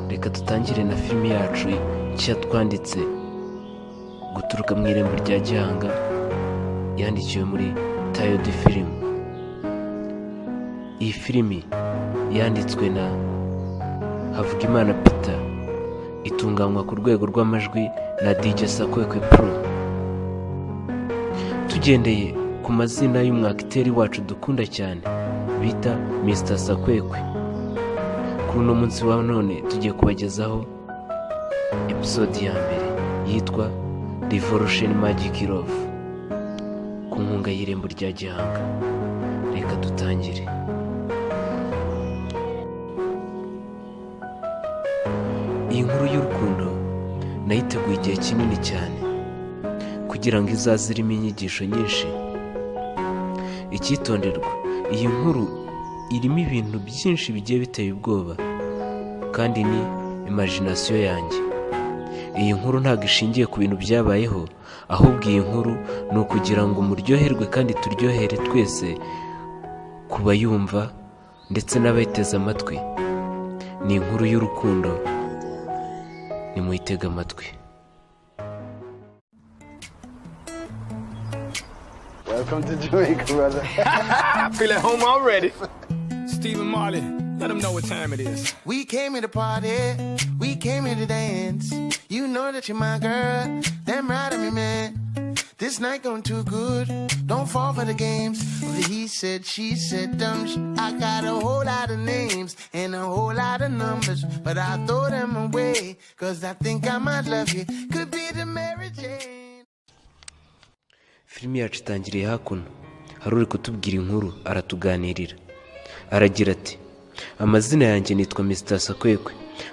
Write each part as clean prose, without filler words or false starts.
Reka dutangire na filimi yacu nshya twanditse guturuka mu Irembo rya Gihanga, yandikiwe muri Tayodi Film. Iyi filimi yanditswe na Havugimana Peter, itunganywa ku rwego rw'amajwi na DJ Sakwekwe Pro. Tugendeye ku mazina y'umwakiteri wacu dukunda cyane bita Mr Sakwekwe, kuri uno munsi wa none tugiye kubagezaho episode ya mbere yitwa Revolution Magic Love ku nkunga y'Irembo rya Gihanga. Reka dutangire. Iyi nkuru y'urukundo nayiteguye igihe kinini cyane kugira ngo izaze irimo inyigisho nyinshi. Icyitonderwa, iyi nkuru irimo ibintu byinshi bigiye biteye ubwoba kandi ni imagination yanjye. Iyi nkuru ntabwo ishingiye ku bintu byabayeho, ahubwo iyi nkuru ni ukugira ngo muryoherwe kandi turyohere twese ku bayumva ndetse n'abayiteze amatwi. Ni inkuru y'urukundo, nimuyitege amatwi. Welcome to Jamaica, brother. I feel at home already. Stephen Marley, let them know what time it is. We came here to party, we came here to dance. You know that you're my girl, damn right I'm your man. This night going too good, don't fall for the games. Of the he said, she said, dumb I got a whole lot of names and a whole lot of numbers, but I throw them away, 'cause I think I might love you. Could be the Mary Jane. Filimi yacu itangiriye hakuno, hari uri kutubwira inkuru, aratuganirira. Aragira ati: amazina yanjye nitwa Mr Sakwekwe.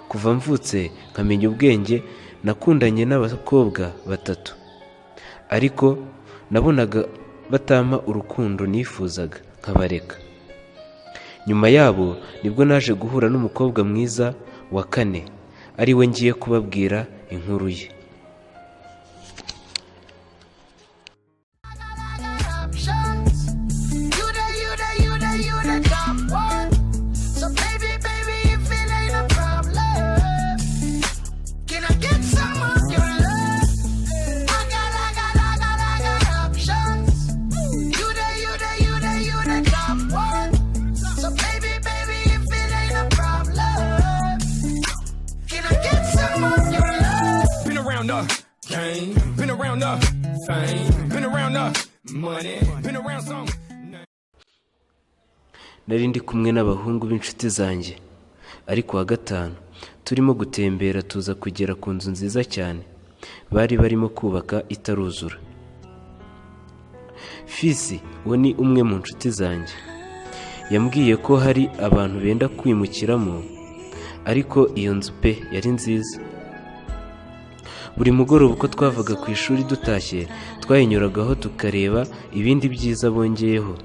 Kuva mvutse nkamenya ubwenge nakundanye n'abakobwa batatu, ariko nabonaga batampa urukundo nifuzaga nkabareka. Nyuma yabo nibwo naje guhura n'umukobwa mwiza wa kane, ari we ngiye kubabwira inkuru ye. I got options. You the, you the, you the, you the top one. So baby, baby, if it ain't a problem, can I get some of your love? I got, I got, I got, I got options. You the, you the, you the, you the top one. So baby, baby, if it ain't a problem, can I get some of your love? Been around the game, been around the fame, been around the money, been around some. Nari ndi kumwe n'abahungu b'inshuti zanjye, ariko wa gatanu turimo gutembera tuza kugera ku nzu nziza cyane bari barimo kubaka itaruzura. Fisi uwo ni umwe mu nshuti zanjye, yambwiye ko hari abantu benda kwimukiramo, ariko iyo nzu pe yari nziza. Buri mugoroba uko twavaga ku ishuri dutashye twayinyuragaho tukareba ibindi byiza bongeyeho.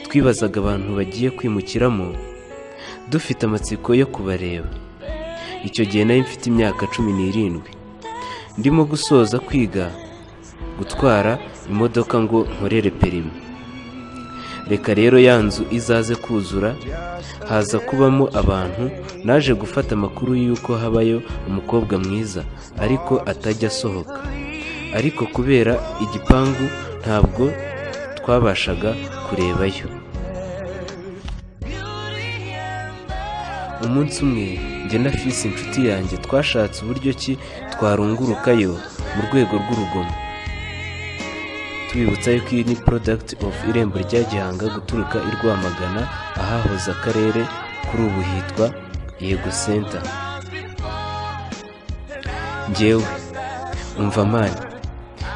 Twibazaga abantu bagiye kwimukiramo, dufite amatsiko yo kubareba. Icyo gihe nari mfite imyaka 17, ndimo gusoza kwiga gutwara imodoka ngo nkorere perimi. Reka rero ya nzu izaze kuzura, haza kubamo abantu. Naje gufata amakuru y'uko habayo umukobwa mwiza ariko atajya asohoka, ariko kubera igipangu ntabwo twabashaga kurebayo. Umunsi umwe njye na Fisi inshuti yanjye twashatse uburyo ki twarungurukayo mu rwego rw'urugomo. Tubibutsa yuko iyi ni product of Irembo rya Gihanga guturuka i Rwamagana ahahoze akarere, kuri ubu hitwa Yego Center. Njyewe umva mani,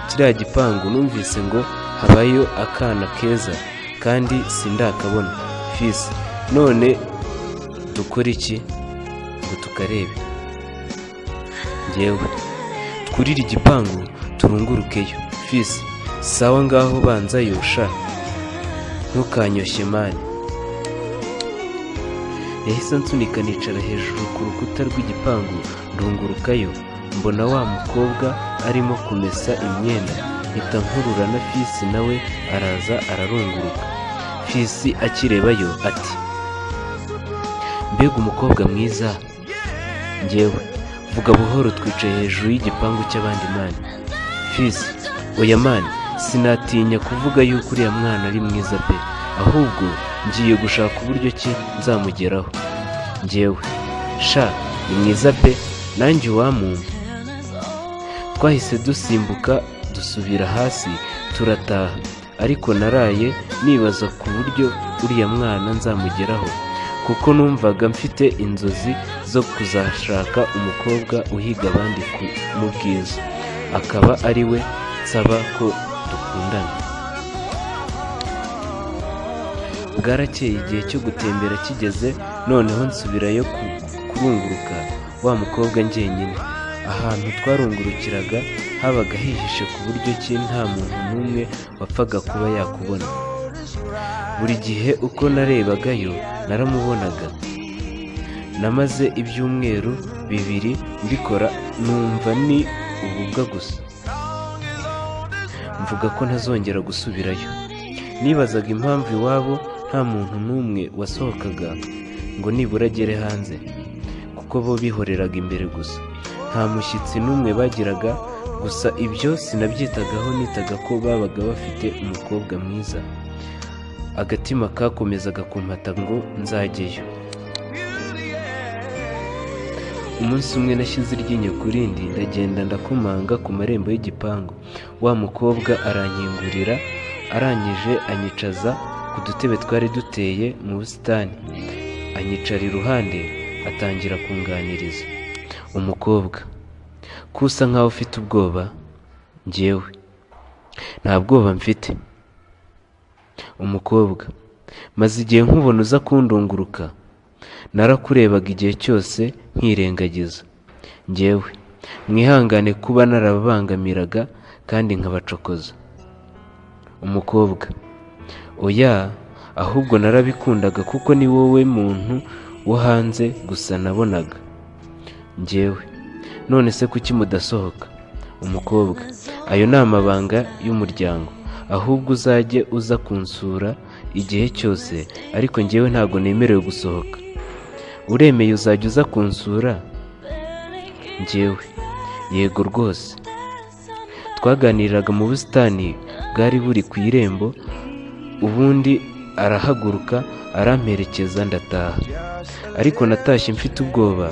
kiriya gipangu numvise ngo habayo akana keza kandi sindakabona. Fisi, none dukora iki ngo tukarebe? Njyewe twurire igipangu turungurukeyo. Fisi, sawa ngaho banzayo sha, ntukanyoshye mani. Yahise ansunika nicara hejuru ku rukuta rw'igipangu ndungurukayo, mbona wa mukobwa arimo kumesa imyenda, mpita nkurura na Fisi nawe araza ararunguruka. Fisi akirebayo ati: mbega umukobwa mwiza. Njyewe: Vuga buhoro, twicaye hejuru y'igipangu cy'abandi man. Fisi: Oya man, sinatinya kuvuga yuko uriya mwana ari mwiza pe, ahubwo ngiye gushaka uburyo ki nzamugeraho. Njyewe: Sha, ni mwiza pe, nanjye uwamumpa. Twahise dusimbuka dusubira hasi turataha, ariko naraye nibaza ku buryo uriya mwana nzamugeraho, kuko numvaga mfite inzozi zo kuzashaka umukobwa uhiga abandi mu bwiza, akaba ari we nsaba ko dukundana. Bwarakeye igihe cyo gutembera kigeze, noneho nsubirayo kurunguruka wa mukobwa njyenyine. Ahantu twarungurukiraga habaga hihishe ku buryo ki nta muntu n'umwe wapfaga kuba yakubona. Buri gihe uko narebagayo naramubonaga. Namaze ibyumweru 2 mbikora, numva ni ububwa gusa, mvuga ko ntazongera gusubirayo. Nibazaga impamvu iwabo nta muntu n'umwe wasohokaga ngo nibura agere hanze, kuko bo bihoreraga imbere gusa, nta mushyitsi n'umwe bagiraga. Gusa ibyo sinabyitagaho, nitaga ko babaga bafite umukobwa mwiza. Agatima kakomezaga kumpata ngo nzajyeyo. Umunsi umwe nashyize iryinyo ku rindi, ndagenda ndakomanga ku marembo y'igipangu. Wa mukobwa arankingurira, arangije anyicaza ku dutebe twari duteye mu busitani, anyicara iruhande, atangira kunganiriza. Umukobwa: Ko usa nkaho ufite ubwoba? Njyewe: Nta bwoba mfite. Umukobwa: Maze igihe nkubona uza kundunguruka, narakurebaga igihe cyose nkirengagiza. Njyewe: Mwihangane kuba narababangamiraga kandi nkabacokoza. Umukobwa: Oya, ahubwo narabikundaga kuko ni wowe muntu wo hanze gusa nabonaga. Njyewe: None se kuki mudasohoka? Umukobwa: Ayo ni amabanga y'umuryango, ahubwo uzajye uza kunsura igihe cyose, ariko njyewe ntabwo nemerewe gusohoka. Uremeye uzajya uza kunsura? Njyewe: Yego rwose. Twaganiriraga mu busitani bwari buri ku irembo, ubundi arahaguruka aramperekeza ndataha. Ariko natashye mfite ubwoba,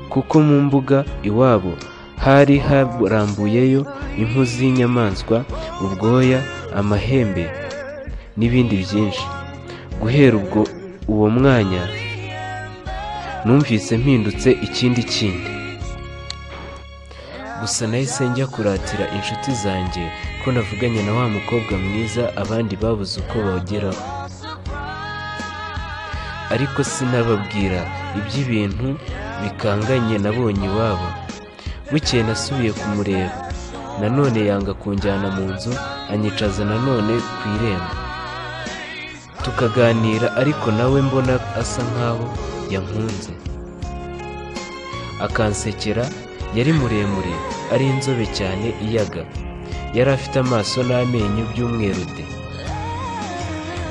kuko mu mbuga iwabo hari harambuyeyo impu z'inyamaswa, ubwoya, amahembe n'ibindi byinshi. Guhera ubwo uwo mwanya numvise mpindutse ikindi kindi. Gusa nahise njya kuratira inshuti zanjye ko navuganye na wa mukobwa mwiza abandi babuze uko bageraho. Ariko sinababwira iby'ibintu bikanganye nabonye iwabo. Bukeye nasubiye kumureba, nanone yanga kunjyana mu nzu, anyicaza nanone ku irembo, tukaganira, ariko nawe mbona asa nkaho yankunze, akansekera. Yari muremure, ari inzobe cyane iyaga, yari afite amaso n'amenyo by'umweru de.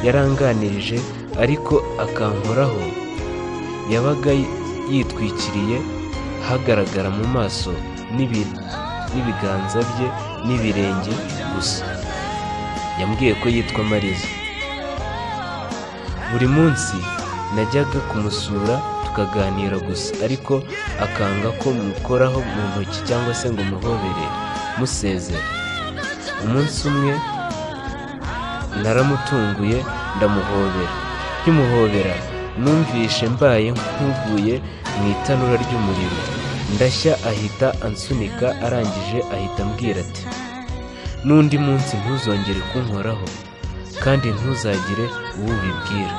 Yaranganirije ariko akankoraho, yabaga yitwikiriye hagaragara mu maso n'ibiganza bye n'ibirenge gusa. Yambwiye ko yitwa Mariza. Buri munsi najyaga kumusura tukaganira gusa, ariko akanga ko mukoraho mu ntoki cyangwa se ngo muhobere musezere. Umunsi umwe naramutunguye ndamuhobera. Nkimuhobera numvishe mbaye nkuguye mu itanura ry'umuriro, ndashya ahita ansunika, arangije ahita ambwira ati: N'undi munsi ntuzongere kunkoraho, kandi ntuzagire uwo ubibwira.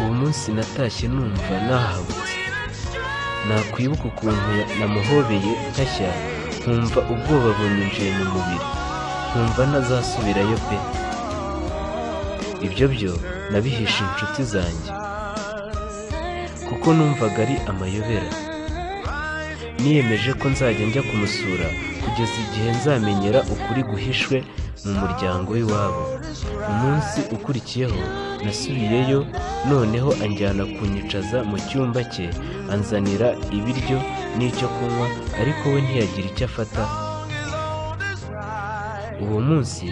Uwo munsi natashye numva nahabutse. Nakwibuka ukuntu namuhobeye ntashya, nkumva ubwoba bunyinjiye mu mubiri, nkumva ntazasubirayo pe. Ibyo byo nabihishe inshuti zanjye, kuko numvaga ari amayobera. Niyemeje ko nzajya njya kumusura kugeza igihe nzamenyera ukuri guhishwe mu muryango w'iwabo. Umunsi ukurikiyeho Nasubiyeyo noneho anjyana kunyicaza mu cyumba cye, anzanira ibiryo n'icyo kunywa, ariko we ntiyagira icyo afata. Uwo munsi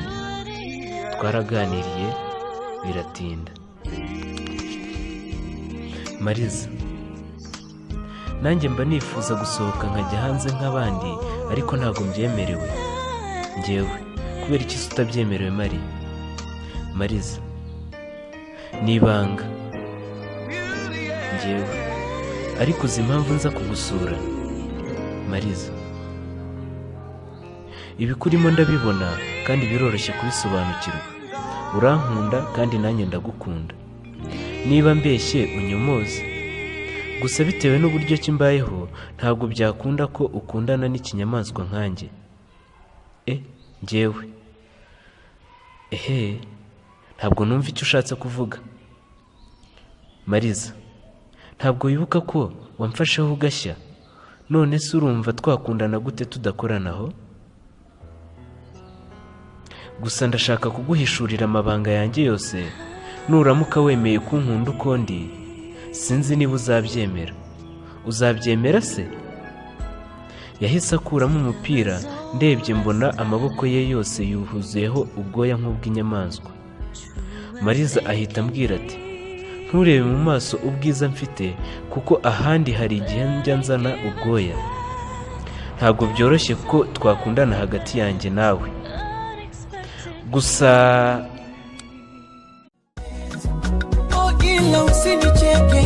twaraganiriye biratinda. Mariza: nanjye mba nifuza gusohoka nkajya hanze nk'abandi, ariko ntabwo mbyemerewe. Njyewe: kubera iki se utabyemerewe, Mari? Mariza: ni ibanga. Njyewe: ariko uzi impamvu nza kugusura? Mariza: ibikurimo ndabibona kandi biroroshye kubisobanukirwa. Urankunda kandi nanjye ndagukunda. Niba mbeshye unyomoze. Gusa bitewe n'uburyo ki mbayeho, ntabwo byakunda ko ukundana n'ikinyamaswa nkanjye. Njyewe: ehe, ntabwo numva icyo ushatse kuvuga. Mariza: ntabwo wibuka ko wamfasheho ugashya? None se urumva twakundana gute tudakoranaho? Gusa ndashaka kuguhishurira amabanga yanjye yose. Nuramuka wemeye kunkunda uko ndi, sinzi niba uzabyemera. Uzabyemera se? Yahise akuramo umupira, ndebye mbona amaboko ye yose yuzuyeho ubwoya nk'ubw'inyamaswa. Mariza ahita ambwira ati: nturebe mu maso ubwiza mfite, kuko ahandi hari igihe njya nzana ubwoya. Ntabwo byoroshye ko twakundana hagati yanjye nawe. Gusa Ila usinicheke,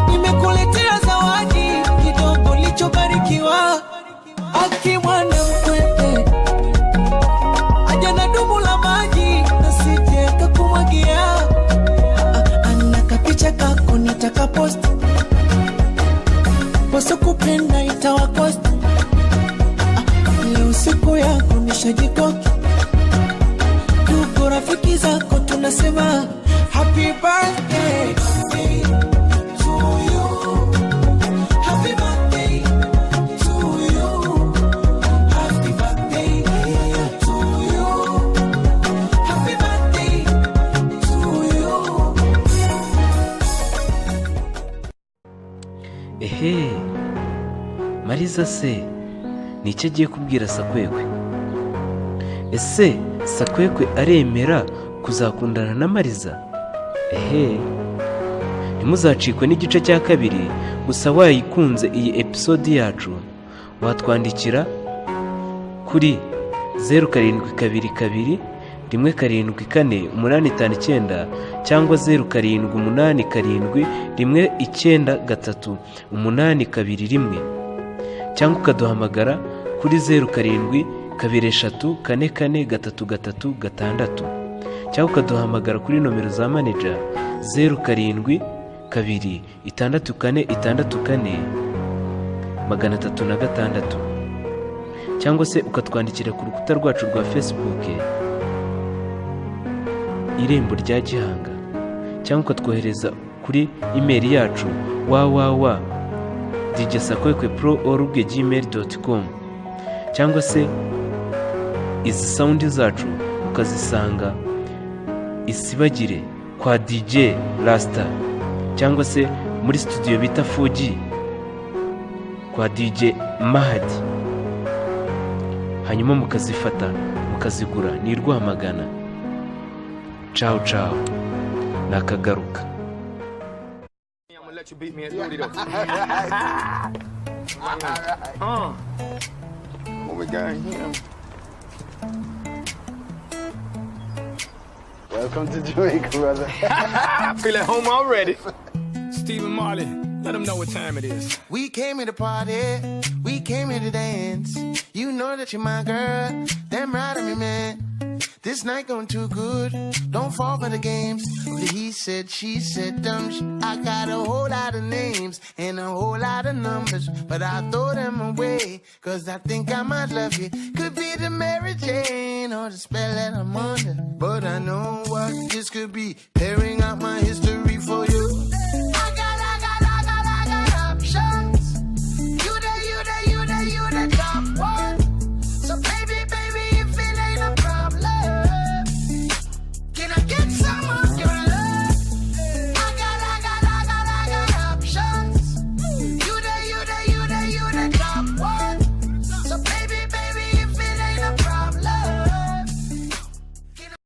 nimekuletea zawadi kidogo lichobarikiwa. Aki mwana mkwete aja na dumu la maji, nasije kakumwagia. Ana kapicha kako nitakapost, wasokupenda itawakost. Leo siku yako nishajikoki, ndugu rafiki zako tunasema happy birthday to you, happy birthday to you, happy birthday to you, happy birthday to you. Ehe, Mariza se ni icyo agiye kubwira Sakwekwe? Ese Sakwekwe aremera kuzakundana na Mariza? Ehe, ntimuzacikwe n'igice cya kabiri. Gusa wayikunze iyi episode yacu, watwandikira kuri 0722174859 cyangwa 0787193821, cyangwa ukaduhamagara kuri 0723443336, cyangwa ukaduhamagara kuri nomero za manager 0726464306, cyangwa se ukatwandikira ku rukuta rwacu rwa Facebook Irembo rya Gihanga, cyangwa ukatwohereza kuri email yacu www.djsakwekwe.pro@gmail.com, cyangwa se izi sound zacu ukazisanga Isibagire kwa DJ Rasta, cyangwa se muri studio bita 4G kwa DJ Mahadi, hanyuma mukazifata mukazigura. Ni Rwamagana. Ciao ciao, nakagaruka. I'm gonna let you beat me at 30 though. What we got here? Welcome to Jamaica, brother. I feel at home already. Stephen Marley, let them know what time it is. We came here to party, we came here to dance. You know that you're my girl, damn right I'm your man. This night going too good, don't fall for the games. He said, she said, dumb shit. I got a whole lot of names and a whole lot of numbers, but I throw them away, cause I think I might love you. Could be the Mary Jane or the spell that I'm under. But I know what this could be, tearing out my history.